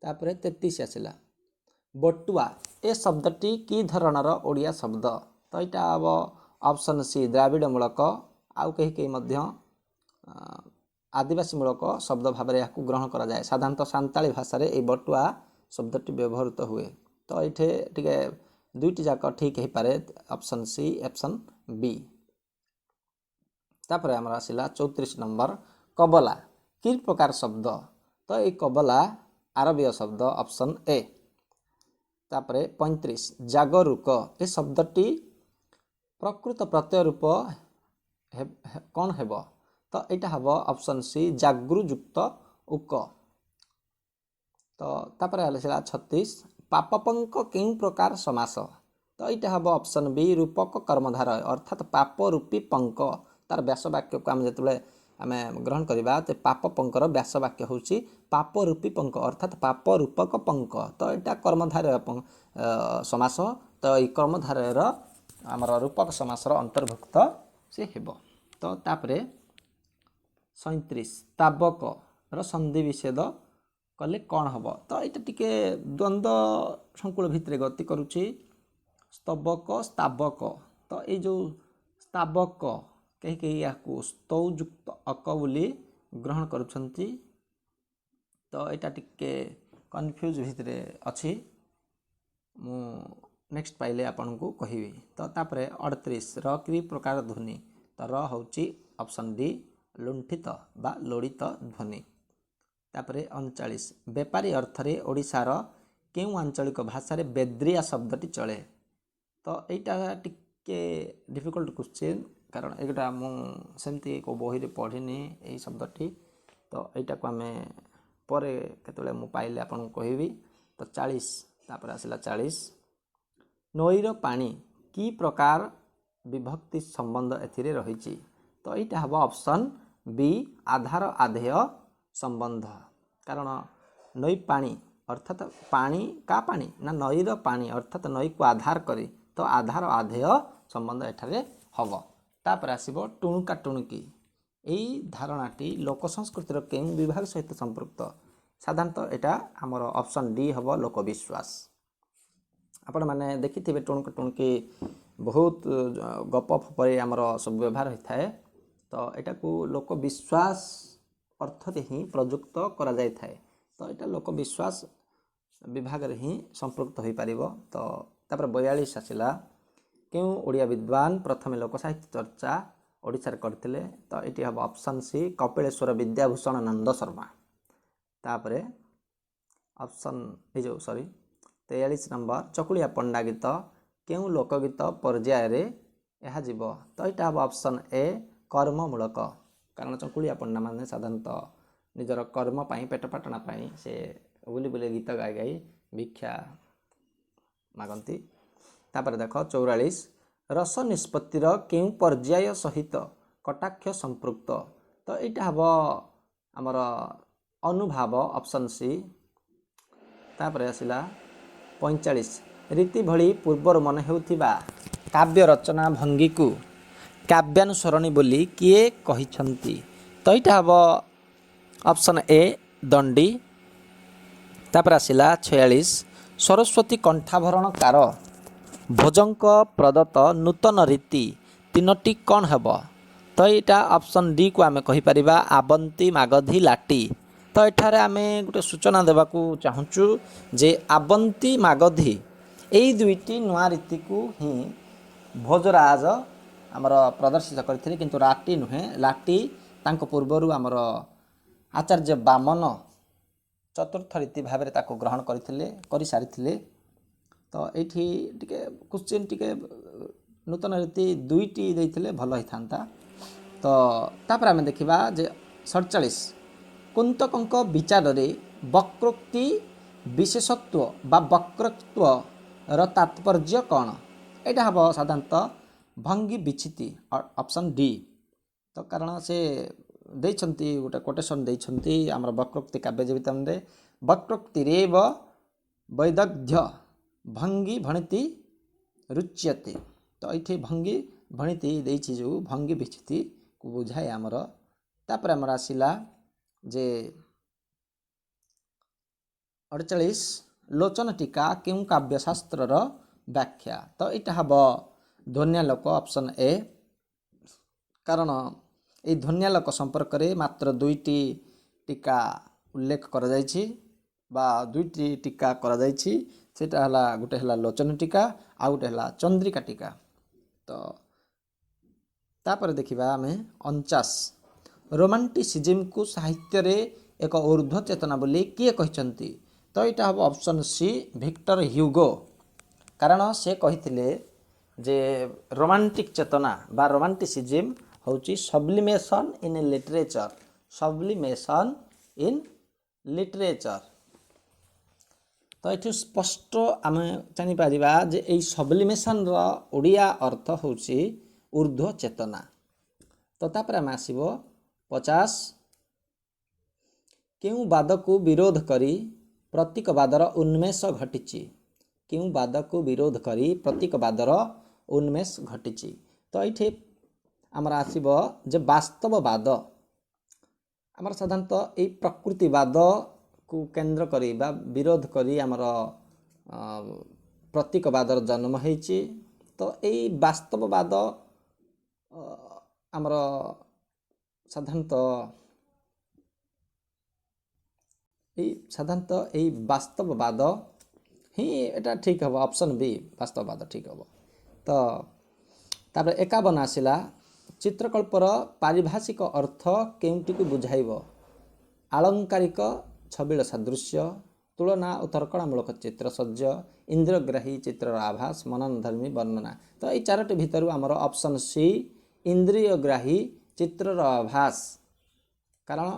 ତାପରେ 33 ଆସିଲା, ବଟୁଆ ଏ ଶବ୍ଦଟି କି ଧରଣର ଓଡ଼ିଆ ଶବ୍ଦ? ତ ଏଇଟା ହେବ ଅପସନ୍ ସି, ଦ୍ରାବିଡ଼ ମୂଳକ। ଆଉ କେହି କେହି ମଧ୍ୟ ଆଦିବାସୀ ମୂଳକ ଶବ୍ଦ ଭାବରେ ଏହାକୁ ଗ୍ରହଣ କରାଯାଏ। ସାଧାରଣତଃ ସାନ୍ତାଳୀ ଭାଷାରେ ଏଇ ବଟୁଆ ଶବ୍ଦଟି ବ୍ୟବହୃତ ହୁଏ। ତ ଏଇଠି ଟିକେ ଦୁଇଟି ଯାକ ଠିକ୍ ହେଇପାରେ, ଅପସନ୍ ସି, ଅପସନ୍ ବି। ତାପରେ ଆମର ଆସିଲା 34 ନମ୍ବର, କବଲା କି ପ୍ରକାର ଶବ୍ଦ? ତ ଏଇ କବଲା ଆରବୀୟ ଶବ୍ଦ, ଅପସନ୍ ଏ। ତାପରେ 35, ଜାଗରୁକ ଏ ଶବ୍ଦଟି ପ୍ରକୃତ ପ୍ରତ୍ୟୟ ରୂପ କ'ଣ ହେବ? ତ ଏଇଟା ହେବ ଅପସନ୍ ସି, ଜାଗୃଯୁକ୍ତ ଉକ। ତ ତାପରେ ଆସିଲା 36, ପାପପଙ୍କ କେଉଁ ପ୍ରକାର ସମାସ? ତ ଏଇଟା ହେବ ଅପସନ୍ ବି, ରୂପକ କର୍ମଧାରୟ, ଅର୍ଥାତ୍ ପାପ ରୂପୀ ପଙ୍କ। ତାର ବ୍ୟାସ ବାକ୍ୟକୁ ଆମେ ଯେତେବେଳେ ଆମେ ଗ୍ରହଣ କରିବା, ତ ପାପ ପଙ୍କର ବ୍ୟାସ ବାକ୍ୟ ହେଉଛି ପାପ ରୂପୀ ପଙ୍କ, ଅର୍ଥାତ୍ ପାପ ରୂପକ ପଙ୍କ। ତ ଏଇଟା କର୍ମଧାରୟ ସମାସ। ତ ଏଇ କର୍ମଧାରୟର ଆମର ରୂପକ ସମାସର ଅନ୍ତର୍ଭୁକ୍ତ ସେ ହେବ। ତ ତାପରେ 37, ସ୍ତାବକର ସନ୍ଧି ବିଚ୍ଛେଦ କଲେ କ'ଣ ହେବ? ତ ଏଇଟା ଟିକେ ଦ୍ୱନ୍ଦ୍ୱ ସଂକୁଳ ଭିତରେ ଗତି କରୁଛି। ସ୍ତବକ, ସ୍ତାବକ। ତ ଏଇ ଯେଉଁ ସ୍ତାବକ, କେହି କେହି ଏହାକୁ ସ୍ତୌଯୁକ୍ତ ଅକ ବୋଲି ଗ୍ରହଣ କରୁଛନ୍ତି। ତ ଏଇଟା ଟିକେ କନଫ୍ୟୁଜ୍ ଭିତରେ ଅଛି, ମୁଁ ନେକ୍ସଟ ପାଇଲେ ଆପଣଙ୍କୁ କହିବି। ତ ତାପରେ 38, ର କି ପ୍ରକାର ଧ୍ୱନି? ତ ର ହେଉଛି ଅପସନ୍ ଡି, ଲୁଣ୍ଠିତ ବା ଲୋଡ଼ିତ ଧ୍ୱନି। ତାପରେ 39, ବେପାରୀ ଅର୍ଥରେ ଓଡ଼ିଶାର କେଉଁ ଆଞ୍ଚଳିକ ଭାଷାରେ ବେଦ୍ରିଆ ଶବ୍ଦଟି ଚଳେ? ତ ଏଇଟା ଟିକେ ଡିଫିକଲ୍ଟ କ୍ୱେଶ୍ଚିନ୍, କାରଣ ଏଇଟା ମୁଁ ସେମିତି କେଉଁ ବହିରେ ପଢ଼ିନି ଏଇ ଶବ୍ଦଟି। ତ ଏଇଟାକୁ ଆମେ ପରେ କେତେବେଳେ ମୁଁ ପାଇଲେ ଆପଣଙ୍କୁ କହିବି। ତ 40, ତାପରେ ଆସିଲା 40, ନଈର ପାଣି କି ପ୍ରକାର ବିଭକ୍ତି ସମ୍ବନ୍ଧ ଏଥିରେ ରହିଛି? ତ ଏଇଟା ହେବ ଅପସନ୍ ବି, ଆଧାର ଆଧେୟ ସମ୍ବନ୍ଧ। କାରଣ ନଈ ପାଣି, ଅର୍ଥାତ୍ ପାଣି କା ପାଣି ନା ନଈର ପାଣି, ଅର୍ଥାତ୍ ନଈକୁ ଆଧାର କରି, ତ ଆଧାର ଆଧେୟ ସମ୍ବନ୍ଧ ଏଠାରେ ହେବ। ତାପରେ ଆସିବ ଟୁଣୁକା ଟୁଣୁକି ଏଇ ଧାରଣାଟି ଲୋକ ସଂସ୍କୃତିର କେଉଁ ବିଭାଗ ସହିତ ସମ୍ପୃକ୍ତ? ସାଧାରଣତଃ ଏଇଟା ଆମର ଅପସନ୍ ଡି ହେବ, ଲୋକବିଶ୍ୱାସ। ଆପଣମାନେ ଦେଖିଥିବେ ଟୁଣୁକା ଟୁଣୁକି ବହୁତ ଗପ ଫପରେ ଆମର ସବୁ ବ୍ୟବହାର ହୋଇଥାଏ। ତ ଏଟାକୁ ଲୋକବିଶ୍ୱାସ ଅର୍ଥରେ ହିଁ ପ୍ରଯୁକ୍ତ କରାଯାଇଥାଏ। ତ ଏଇଟା ଲୋକବିଶ୍ୱାସ ବିଭାଗରେ ହିଁ ସମ୍ପୃକ୍ତ ହୋଇପାରିବ। ତ ତାପରେ 42 ଆସିଲା, କେଉଁ ଓଡ଼ିଆ ବିଦ୍ୱାନ ପ୍ରଥମେ ଲୋକ ସାହିତ୍ୟ ଚର୍ଚ୍ଚା ଓଡ଼ିଶାରେ କରିଥିଲେ? ତ ଏଠି ହେବ ଅପସନ୍ ସି, କପିଳେଶ୍ୱର ବିଦ୍ୟାଭୂଷଣ ନନ୍ଦ ଶର୍ମା। ତାପରେ ଅପସନ୍ ଏଇ ଯେଉଁ ସରି 43 ନମ୍ବର, ଚକୁଳିଆ ପଣ୍ଡା ଗୀତ କେଉଁ ଲୋକଗୀତ ପର୍ଯ୍ୟାୟରେ ଏହା ଯିବ? ତ ଏଇଟା ହେବ ଅପସନ୍ ଏ, କର୍ମମୂଳକ। କାରଣ ଚକୁଳିଆ ପଣ୍ଡା ମାନେ ସାଧାରଣତଃ ନିଜର କର୍ମ ପାଇଁ, ପେଟ ପାଟଣା ପାଇଁ ସେ ବୁଲି ବୁଲି ଗୀତ ଗାଇ ଗାଇ ଭିକ୍ଷା ମାଗନ୍ତି। ତାପରେ ଦେଖ 44, ରସ ନିଷ୍ପତ୍ତିର କେଉଁ ପର୍ଯ୍ୟାୟ ସହିତ କଟାକ୍ଷ ସମ୍ପୃକ୍ତ? ତ ଏଇଟା ହେବ ଆମର ଅନୁଭାବ, ଅପସନ୍ ସି। ତାପରେ ଆସିଲା 45, ରୀତି ଭଳି ପୂର୍ବରୁ ମନେ ହେଉଥିବା କାବ୍ୟ ରଚନା ଭଙ୍ଗୀକୁ କାବ୍ୟାନୁସରଣୀ ବୋଲି କିଏ କହିଛନ୍ତି? ତ ଏଇଟା ହେବ ଅପସନ୍ ଏ, ଦଣ୍ଡୀ। ତାପରେ ଆସିଲା 46, ସରସ୍ୱତୀ କଣ୍ଠାଭରଣକାର ଭୋଜଙ୍କ ପ୍ରଦତ୍ତ ନୂତନ ରୀତି ତିନୋଟି କ'ଣ ହେବ? ତ ଏଇଟା ଅପସନ୍ ଡିକୁ ଆମେ କହିପାରିବା, ଆବନ୍ତୀ, ମାଗଧୀ, ଲାଟି। ତ ଏଠାରେ ଆମେ ଗୋଟେ ସୂଚନା ଦେବାକୁ ଚାହୁଁଛୁ ଯେ ଆବନ୍ତୀ, ମାଗଧୀ ଏଇ ଦୁଇଟି ନୂଆ ରୀତିକୁ ହିଁ ଭୋଜରାଜ ଆମର ପ୍ରଦର୍ଶିତ କରିଥିଲେ, କିନ୍ତୁ ରାଟି ନୁହେଁ। ଲାଟି ତାଙ୍କ ପୂର୍ବରୁ ଆମର ଆଚାର୍ଯ୍ୟ ବାମନ ଚତୁର୍ଥ ରୀତି ଭାବରେ ତାକୁ ଗ୍ରହଣ କରିଥିଲେ, କରିସାରିଥିଲେ। ତ ଏଇଠି ଟିକେ କ୍ୱେଶ୍ଚିନ୍ ଟିକେ ନୂତନ ରୀତି ଦୁଇଟି ଦେଇଥିଲେ ଭଲ ହେଇଥାନ୍ତା। ତ ତାପରେ ଆମେ ଦେଖିବା ଯେ 47, କୁନ୍ତକଙ୍କ ବିଚାରରେ ବକ୍ରୋକ୍ତି ବିଶେଷତ୍ୱ ବା ବକ୍ରତ୍ୱ ର ତାତ୍ପର୍ଯ୍ୟ କ'ଣ? ଏଇଟା ହେବ ସାଧାରଣତଃ ଭଙ୍ଗୀ ବିଚ୍ଛିତି, ଅପସନ୍ ଡି। ତ କାରଣ ସେ ଦେଇଛନ୍ତି, ଗୋଟେ କୋଟେସନ୍ ଦେଇଛନ୍ତି ଆମର ବକ୍ରୋକ୍ତି କାବ୍ୟ ଜୀବିତମରେ, ବକ୍ରୋକ୍ତିରେବ ବୈଦଗ୍ଧ୍ୟ ଭଙ୍ଗୀ ଭଣିତି ରୁଚ୍ୟତେ। ତ ଏଇଠି ଭଙ୍ଗୀ ଭଣିତି ଦେଇଛି, ଯେଉଁ ଭଙ୍ଗୀ ବିଚ୍ଛିତିକୁ ବୁଝାଏ ଆମର। ତାପରେ ଆମର ଆସିଲା ଯେ 48, ଲୋଚନ ଟୀକା କେଉଁ କାବ୍ୟଶାସ୍ତ୍ରର ବ୍ୟାଖ୍ୟା? ତ ଏଇଟା ହେବ ଧ୍ୱନ୍ୟାଲୋକ, ଅପସନ୍ ଏ। କାରଣ ଏଇ ଧ୍ୱନ୍ୟାଲୋକ ସମ୍ପର୍କରେ ମାତ୍ର ଦୁଇଟି ଟୀକା ଉଲ୍ଲେଖ କରାଯାଇଛି ବା ଦୁଇଟି ଟୀକା କରାଯାଇଛି। ସେଇଟା ହେଲା, ଗୋଟେ ହେଲା ଲୋଚନ ଟୀକା, ଆଉ ଗୋଟେ ହେଲା ଚନ୍ଦ୍ରିକା ଟୀକା। ତ ତାପରେ ଦେଖିବା ଆମେ 49, ରୋମାଣ୍ଟିସିଜିମ୍କୁ ସାହିତ୍ୟରେ ଏକ ଉର୍ଦ୍ଧ୍ୱ ଚେତନା ବୋଲି କିଏ କହିଛନ୍ତି? ତ ଏଇଟା ହେବ ଅପସନ୍ ସି, ଭିକ୍ଟର ହ୍ୟୁଗୋ। କାରଣ ସେ କହିଥିଲେ ଯେ ରୋମାଣ୍ଟିକ୍ ଚେତନା ବା ରୋମାଣ୍ଟିସିଜିମ୍ ହେଉଛି sublimation in literature, sublimation in literature। ତ ଏଠୁ ସ୍ପଷ୍ଟ ଆମେ ଜାଣିପାରିବା ଯେ ଏଇ ସବ୍ଲିମେସନ୍ର ଓଡ଼ିଆ ଅର୍ଥ ହେଉଛି ଉର୍ଦ୍ଧ୍ୱ ଚେତନା। ତ ତାପରେ ଆମେ ଆସିବ 50, କେଉଁ ବାଦକୁ ବିରୋଧ କରି ପ୍ରତୀକବାଦର ଉନ୍ମେଷ ଘଟିଛି? କେଉଁ ବାଦକୁ ବିରୋଧ କରି ପ୍ରତୀକବାଦର ଉନ୍ମେଷ ଘଟିଛି? ତ ଏଇଠି ଆମର ଆସିବ ଯେ ବାସ୍ତବବାଦ। ଆମର ସାଧାରଣତଃ ଏଇ ପ୍ରକୃତିବାଦକୁ କେନ୍ଦ୍ର କରି ବା ବିରୋଧ କରି ଆମର ପ୍ରତୀକବାଦର ଜନ୍ମ ହେଇଛି। ତ ଏଇ ବାସ୍ତବବାଦ ଆମର ସାଧାରଣତଃ ଏଇ ବାସ୍ତବବାଦ ହିଁ ଏଇଟା ଠିକ୍ ହେବ, ଅପସନ୍ ବି, ବାସ୍ତବବାଦ ଠିକ୍ ହେବ। ତ ତାପରେ 51 ଆସିଲା, ଚିତ୍ରକଳ୍ପର ପାରିଭାଷିକ ଅର୍ଥ କେଉଁଟିକୁ ବୁଝାଇବ? ଆଳଙ୍କାରିକ ଛବିଳ ସାଦୃଶ୍ୟ, ତୁଳନା ଓ ତର୍କଣାମୂଳକ ଚିତ୍ରସଜ୍ଜ, ଇନ୍ଦ୍ରିୟଗ୍ରାହୀ ଚିତ୍ରର ଆଭାସ, ମନନଧର୍ମୀ ବର୍ଣ୍ଣନା। ତ ଏଇ ଚାରୋଟି ଭିତରୁ ଆମର ଅପସନ୍ ସି, ଇନ୍ଦ୍ରିୟଗ୍ରାହୀ ଚିତ୍ରର ଆଭାସ। କାରଣ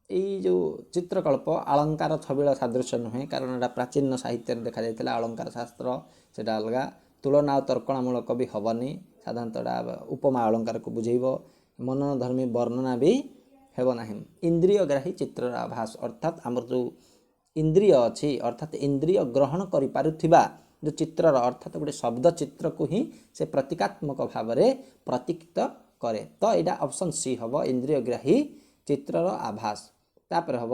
ଏଇ ଯେଉଁ ଚିତ୍ରକଳ୍ପ ଆଳଙ୍କାର ଛବିଳ ସାଦୃଶ୍ୟ ନୁହେଁ, କାରଣ ଏଇଟା ପ୍ରାଚୀନ ସାହିତ୍ୟରେ ଦେଖାଯାଇଥିଲା, ଅଳଙ୍କାର ଶାସ୍ତ୍ର ସେଇଟା ଅଲଗା। ତୁଳନା ଆଉ ତର୍କଣାମୂଳକ ବି ହେବନି, ସାଧାରଣତଃ ଏଇଟା ଉପମା ଅଳଙ୍କାରକୁ ବୁଝେଇବ। ମନନଧର୍ମୀ ବର୍ଣ୍ଣନା ବି ହେବ ନାହିଁ। ଇନ୍ଦ୍ରିୟଗ୍ରାହୀ ଚିତ୍ରର ଆଭାସ, ଅର୍ଥାତ୍ ଆମର ଯେଉଁ ଇନ୍ଦ୍ରିୟ ଅଛି, ଅର୍ଥାତ୍ ଇନ୍ଦ୍ରିୟ ଗ୍ରହଣ କରିପାରୁଥିବା ଯେଉଁ ଚିତ୍ରର, ଅର୍ଥାତ୍ ଗୋଟେ ଶବ୍ଦ ଚିତ୍ରକୁ ହିଁ ସେ ପ୍ରତୀକାତ୍ମକ ଭାବରେ ପ୍ରତୀକିତ କରେ। ତ ଏଇଟା ଅପସନ୍ ସି ହେବ, ଇନ୍ଦ୍ରିୟଗ୍ରାହୀ ଚିତ୍ରର ଆଭାସ। ତାପରେ ହେବ,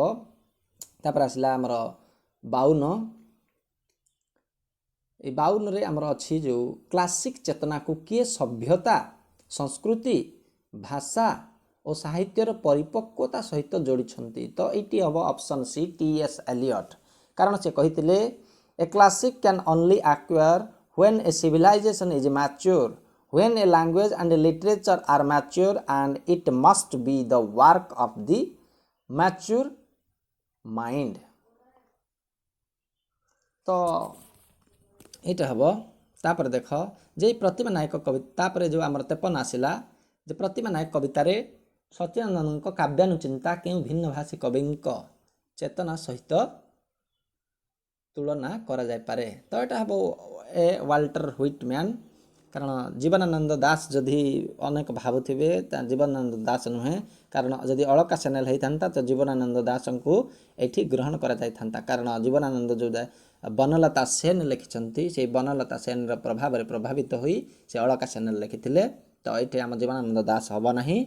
ତାପରେ ଆସିଲା ଆମର 52। ଏଇ 52ରେ ଆମର ଅଛି ଯେଉଁ କ୍ଲାସିକ୍ ଚେତନାକୁ କିଏ ସଭ୍ୟତା, ସଂସ୍କୃତି, ଭାଷା ଓ ସାହିତ୍ୟର ପରିପକ୍ୱତା ସହିତ ଯୋଡ଼ିଛନ୍ତି? ତ ଏଇଟି ହେବ option C, T S Eliot. କାରଣ ସେ କହିଥିଲେ, "A classic can only occur when a civilization is mature, when a language and a literature are mature, and it must be the work of the mature mind." ତ ଏଇଟା ହେବ। ତାପରେ ଦେଖ ଯେ ଏଇ ପ୍ରତିମା ନାୟକ କବି, ତାପରେ ଯେଉଁ ଆମର 53 ଆସିଲା ଯେ ପ୍ରତିମା ନାୟକ କବିତାରେ ସଚିଦାନନ୍ଦଙ୍କ କାବ୍ୟାନୁଚିନ୍ତା କେଉଁ ଭିନ୍ନଭାଷୀ କବିଙ୍କ ଚେତନା ସହିତ ତୁଳନା କରାଯାଇପାରେ? ତ ଏଇଟା ହେବ ଏ, ୱାଲ୍ଟର ହ୍ୱିଟମ୍ୟାନ୍। କାରଣ ଜୀବନାନନ୍ଦ ଦାସ ଯଦି ଅନେକ ଭାବୁଥିବେ, ତା ଜୀବନାନନ୍ଦ ଦାସ ନୁହେଁ। କାରଣ ଯଦି ଅଳକା ସାନ୍ୟାଲ ହେଇଥାନ୍ତା, ତ ଜୀବନାନନ୍ଦ ଦାସଙ୍କୁ ଏଇଠି ଗ୍ରହଣ କରାଯାଇଥାନ୍ତା। କାରଣ ଜୀବନାନନ୍ଦ ଯେଉଁ ବନଲତା ସେନ ଲେଖିଛନ୍ତି, ସେଇ ବନଲତା ସେନର ପ୍ରଭାବରେ ପ୍ରଭାବିତ ହୋଇ ସେ ଅଳକା ସାନ୍ୟାଲ ଲେଖିଥିଲେ। ତ ଏଇଠି ଆମ ଜୀବନାନନ୍ଦ ଦାସ ହେବ ନାହିଁ।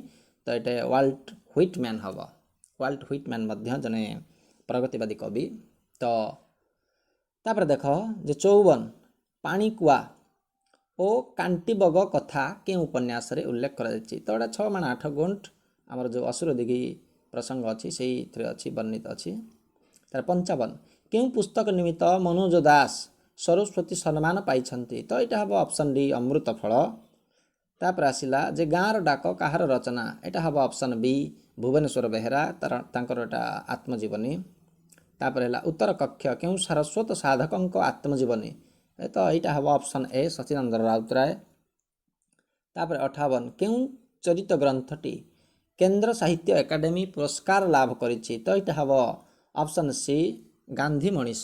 ତ ଏଇଠି ୱାଲ୍ଟ ହ୍ୱିଟମ୍ୟାନ୍ ହେବ। ୱାଲ୍ଟ ହ୍ୱିଟମ୍ୟାନ୍ ମଧ୍ୟ ଜଣେ ପ୍ରଗତିବାଦୀ କବି। ତ ତାପରେ ଦେଖ ଯେ 54, ପାଣିକୁଆ ଓ କାଣ୍ଟିବଗ କଥା କେଉଁ ଉପନ୍ୟାସରେ ଉଲ୍ଲେଖ କରାଯାଇଛି? ତ ଏଇଟା ଛଅ ମାଣ ଆଠ ଗୁଣ୍ଠ, ଆମର ଯେଉଁ ଅସୁର ଦିଘି ପ୍ରସଙ୍ଗ ଅଛି, ସେଇଥିରେ ଅଛି, ବର୍ଣ୍ଣିତ ଅଛି। ତାର 55, କେଉଁ ପୁସ୍ତକ ନିମିତ୍ତ ମନୋଜ ଦାସ ସରସ୍ୱତୀ ସମ୍ମାନ ପାଇଛନ୍ତି? ତ ଏଇଟା ହେବ ଅପସନ୍ ଡି, ଅମୃତ ଫଳ। ତାପରେ ଆସିଲା ଯେ ଗାଁର ଡାକ କାହାର ରଚନା? ଏଇଟା ହେବ ଅପସନ୍ ବି, ଭୁବନେଶ୍ୱର ବେହେରା, ତାର ତାଙ୍କର ଏଇଟା ଆତ୍ମଜୀବନୀ। ତାପରେ ହେଲା ଉତ୍ତର କକ୍ଷ କେଉଁ ସାରସ୍ୱତ ସାଧକଙ୍କ ଆତ୍ମଜୀବନୀ? ତ ଏଇଟା ହେବ ଅପସନ୍ ଏ, ସଚିଦାନନ୍ଦ ରାଉତରାୟ। ତାପରେ 58, କେଉଁ ଚରିତ ଗ୍ରନ୍ଥଟି କେନ୍ଦ୍ର ସାହିତ୍ୟ ଏକାଡେମୀ ପୁରସ୍କାର ଲାଭ କରିଛି? ତ ଏଇଟା ହେବ ଅପସନ୍ ସି, ଗାନ୍ଧୀ ମଣିଷ।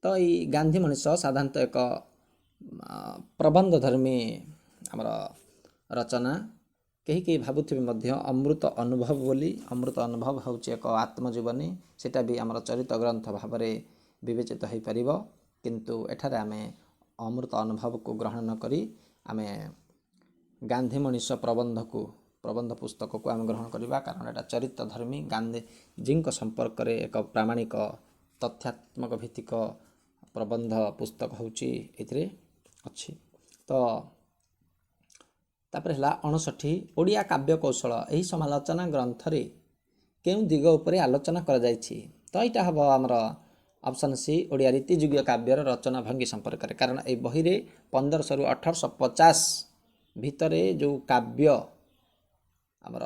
ତ ତ ଏଇ ଗାନ୍ଧୀ ମଣିଷ ସାଧାରଣତଃ ଏକ ପ୍ରବନ୍ଧ ଧର୍ମୀ ଆମର ରଚନା। କେହି କେହି ଭାବୁଥିବେ ମଧ୍ୟ ଅମୃତ ଅନୁଭବ ବୋଲି। ଅମୃତ ଅନୁଭବ ହେଉଛି ଏକ ଆତ୍ମଜୀବନୀ, ସେଇଟା ବି ଆମର ଚରିତ ଗ୍ରନ୍ଥ ଭାବରେ ବିବେଚିତ ହୋଇପାରିବ। କିନ୍ତୁ ଏଠାରେ ଆମେ ଅମୃତ ଅନୁଭବକୁ ଗ୍ରହଣ ନ କରି ଆମେ ଗାନ୍ଧୀ ମଣିଷ ପ୍ରବନ୍ଧକୁ, ପ୍ରବନ୍ଧ ପୁସ୍ତକକୁ ଆମେ ଗ୍ରହଣ କରିବା, କାରଣ ଏଇଟା ଚରିତ୍ର ଧର୍ମୀ, ଗାନ୍ଧୀଜୀଙ୍କ ସମ୍ପର୍କରେ ଏକ ପ୍ରାମାଣିକ ତଥ୍ୟାତ୍ମକ ଭିତ୍ତିକ ପ୍ରବନ୍ଧ ପୁସ୍ତକ ହେଉଛି ଏଥିରେ ଅଛି। ତ ତାପରେ ହେଲା 59, ଓଡ଼ିଆ କାବ୍ୟ କୌଶଳ ଏହି ସମାଲୋଚନା ଗ୍ରନ୍ଥରେ କେଉଁ ଦିଗ ଉପରେ ଆଲୋଚନା କରାଯାଇଛି? ତ ଏଇଟା ହେବ ଆମର ଅପସନ୍ ସି, ଓଡ଼ିଆ ରୀତିଯୁଗୀୟ କାବ୍ୟର ରଚନା ଭଙ୍ଗୀ ସମ୍ପର୍କରେ। କାରଣ ଏଇ ବହିରେ 1500ରୁ 1850 ଭିତରେ ଯେଉଁ କାବ୍ୟ ଆମର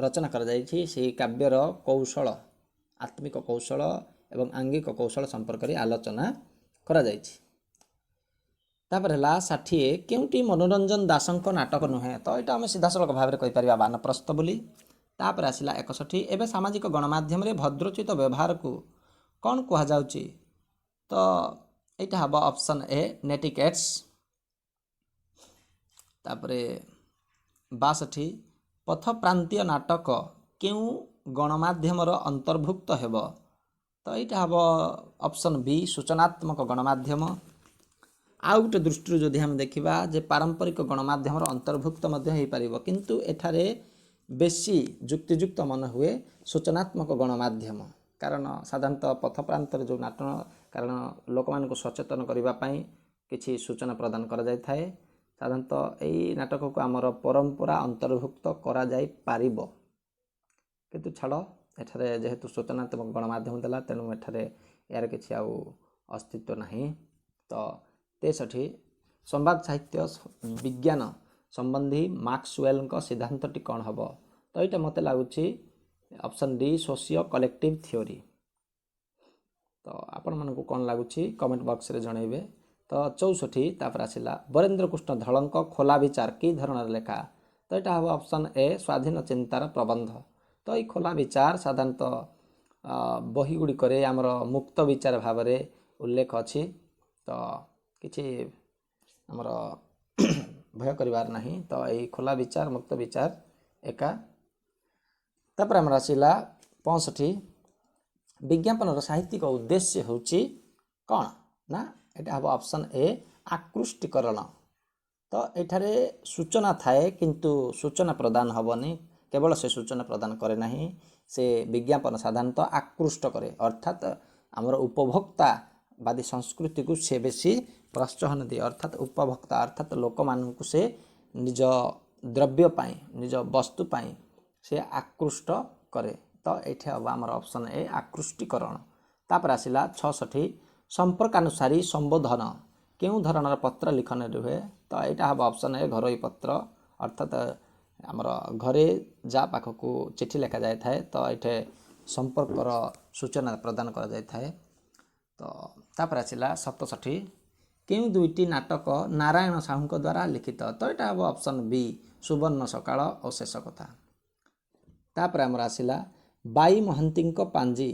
ରଚନା କରାଯାଇଛି, ସେହି କାବ୍ୟର କୌଶଳ, ଆତ୍ମିକ କୌଶଳ ଏବଂ ଆଙ୍ଗିକ କୌଶଳ ସମ୍ପର୍କରେ ଆଲୋଚନା କରାଯାଇଛି। ତାପରେ ହେଲା 60, କେଉଁଟି ମନୋରଞ୍ଜନ ଦାସଙ୍କ ନାଟକ ନୁହେଁ? ତ ଏଇଟା ଆମେ ସିଧାସଳଖ ଭାବରେ କହିପାରିବା ବାନପ୍ରସ୍ଥ ବୋଲି। ତାପରେ ଆସିଲା 61, ଏବେ ସାମାଜିକ ଗଣମାଧ୍ୟମରେ ଭଦ୍ରୋଚିତ ବ୍ୟବହାରକୁ କ'ଣ କୁହାଯାଉଛି? ତ ଏଇଟା ହେବ ଅପସନ୍ ଏ, ନେଟିକେଟ୍ସ। ତାପରେ 62, ପଥପ୍ରାନ୍ତୀୟ ନାଟକ କେଉଁ ଗଣମାଧ୍ୟମର ଅନ୍ତର୍ଭୁକ୍ତ ହେବ? ତ ଏଇଟା ହେବ ଅପସନ୍ ବି, ସୂଚନାତ୍ମକ ଗଣମାଧ୍ୟମ। ଆଉ ଗୋଟେ ଦୃଷ୍ଟିରୁ ଯଦି ଆମେ ଦେଖିବା ଯେ ପାରମ୍ପରିକ ଗଣମାଧ୍ୟମର ଅନ୍ତର୍ଭୁକ୍ତ ମଧ୍ୟ ହୋଇପାରିବ, କିନ୍ତୁ ଏଠାରେ ବେଶୀ ଯୁକ୍ତିଯୁକ୍ତ ମନେ ହୁଏ ସୂଚନାତ୍ମକ ଗଣମାଧ୍ୟମ। କାରଣ ସାଧାରଣତଃ ପଥପ୍ରାନ୍ତରେ ଯେଉଁ ନାଟକ, କାରଣ ଲୋକମାନଙ୍କୁ ସଚେତନ କରିବା ପାଇଁ କିଛି ସୂଚନା ପ୍ରଦାନ କରାଯାଇଥାଏ। ସାଧାରଣତଃ ଏଇ ନାଟକକୁ ଆମର ପରମ୍ପରା ଅନ୍ତର୍ଭୁକ୍ତ କରାଯାଇପାରିବ, କିନ୍ତୁ ଛାଡ଼, ଏଠାରେ ଯେହେତୁ ସୂଚନାତ୍ମକ ଗଣମାଧ୍ୟମ ଦେଲା, ତେଣୁ ଏଠାରେ ଏହାର କିଛି ଆଉ ଅସ୍ତିତ୍ୱ ନାହିଁ। ତ 63, ସମ୍ବାଦ ସାହିତ୍ୟ ବିଜ୍ଞାନ ସମ୍ବନ୍ଧୀ ମାକ୍ସୱେଲଙ୍କ ସିଦ୍ଧାନ୍ତଟି କ'ଣ ହେବ? ତ ଏଇଟା ମୋତେ ଲାଗୁଛି option D, socio collective theory. ତ ଆପଣମାନଙ୍କୁ କ'ଣ ଲାଗୁଛି କମେଣ୍ଟ ବକ୍ସରେ ଜଣାଇବେ। ତ 64, ତାପରେ ଆସିଲା ବରେନ୍ଦ୍ରକୃଷ୍ଣ ଧଳଙ୍କ ଖୋଲା ବିଚାର କି ଧରଣର ଲେଖା? ତ ଏଇଟା ହେବ ଅପସନ୍ ଏ, ସ୍ୱାଧୀନ ଚିନ୍ତାର ପ୍ରବନ୍ଧ। ତ ଏଇ ଖୋଲା ବିଚାର ସାଧାରଣତଃ ବହି ଗୁଡ଼ିକରେ ଆମର ମୁକ୍ତ ବିଚାର ଭାବରେ ଉଲ୍ଲେଖ ଅଛି। ତ କିଛି ଆମର ଭୟ କରିବାର ନାହିଁ। ତ ଏଇ ଖୋଲା ବିଚାର, ମୁକ୍ତ ବିଚାର ଏକା। ତାପରେ ଆମର ଆସିଲା 65, ବିଜ୍ଞାପନର ସାହିତ୍ୟିକ ଉଦ୍ଦେଶ୍ୟ ହେଉଛି କ'ଣ ନା ଏଇଟା ହେବ ଅପସନ୍ ଏ, ଆକୃଷ୍ଟୀକରଣ। ତ ଏଠାରେ ସୂଚନା ଥାଏ, କିନ୍ତୁ ସୂଚନା ପ୍ରଦାନ ହେବନି। କେବଳ ସେ ସୂଚନା ପ୍ରଦାନ କରେ ନାହିଁ, ସେ ବିଜ୍ଞାପନ ସାଧାରଣତଃ ଆକୃଷ୍ଟ କରେ, ଅର୍ଥାତ୍ ଆମର ଉପଭୋକ୍ତାବାଦୀ ସଂସ୍କୃତିକୁ ସେ ବେଶୀ ପ୍ରୋତ୍ସାହନ ଦିଏ। ଅର୍ଥାତ୍ ଉପଭୋକ୍ତା, ଅର୍ଥାତ୍ ଲୋକମାନଙ୍କୁ ସେ ନିଜ ଦ୍ରବ୍ୟ ପାଇଁ, ନିଜ ବସ୍ତୁ ପାଇଁ ସେ ଆକୃଷ୍ଟ କରେ। ତ ଏଇଠି ହେବ ଆମର ଅପସନ୍ ଏ, ଆକୃଷ୍ଟୀକରଣ। ତାପରେ ଆସିଲା 66, ସମ୍ପର୍କାନୁସାରୀ ସମ୍ବୋଧନ କେଉଁ ଧରଣର ପତ୍ର ଲିଖନରେ ହୁଏ? ତ ଏଇଟା ହେବ ଅପସନ୍ ଏ, ଘରୋଇ ପତ୍ର, ଅର୍ଥାତ୍ ଆମର ଘରେ ଯାହା ପାଖକୁ ଚିଠି ଲେଖାଯାଇଥାଏ। ତ ଏଇଠି ସମ୍ପର୍କର ସୂଚନା ପ୍ରଦାନ କରାଯାଇଥାଏ। ତ ତାପରେ ଆସିଲା 67, କେଉଁ ଦୁଇଟି ନାଟକ ନାରାୟଣ ସାହୁଙ୍କ ଦ୍ୱାରା ଲିଖିତ? ତ ଏଇଟା ହେବ ଅପସନ୍ ବି, ସୁବର୍ଣ୍ଣ ସକାଳ ଓ ଶେଷ କଥା। ତାପରେ ଆମର ଆସିଲା ବାଇ ମହାନ୍ତିଙ୍କ ପାଞ୍ଜି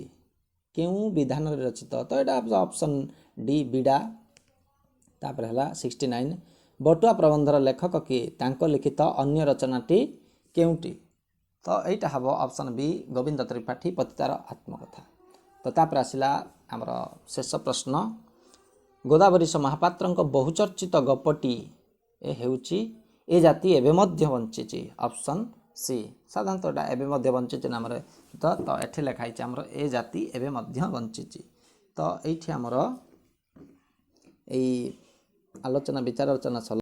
କେଉଁ ବିଧାନରେ ରଚିତ? ତ ଏଇଟା ଅପସନ୍ ଡି, ବିଡ଼ା। ତାପରେ ହେଲା 69, ବଟୁଆ ପ୍ରବନ୍ଧର ଲେଖକ କିଏ? ତାଙ୍କ ଲିଖିତ ଅନ୍ୟ ରଚନାଟି କେଉଁଟି? ତ ଏଇଟା ହେବ ଅପସନ୍ ବି, ଗୋବିନ୍ଦ ତ୍ରିପାଠୀ, ପତିତାର ଆତ୍ମକଥା। ତ ତାପରେ ଆସିଲା ଆମର ଶେଷ ପ୍ରଶ୍ନ, ଗୋଦାବରୀଶ ମହାପାତ୍ରଙ୍କ ବହୁଚର୍ଚ୍ଚିତ ଗପଟି ଏ ହେଉଛି ଏ ଜାତି ଏବେ ମଧ୍ୟ ବଞ୍ଚିଛି, ଅପସନ୍ ସି। ସାଧାରଣତଃ ଏଇଟା ଏବେ ମଧ୍ୟ ବଞ୍ଚିଛି ନାମରେ ତ ଏଠି ଲେଖା ହେଇଛି ଆମର ଏ ଜାତି ଏବେ ମଧ୍ୟ ବଞ୍ଚିଛି। ତ ଏଇଠି ଆମର ଏଇ ଆଲୋଚନା ବିଚାର ଆଲୋଚନା ସରିଲା।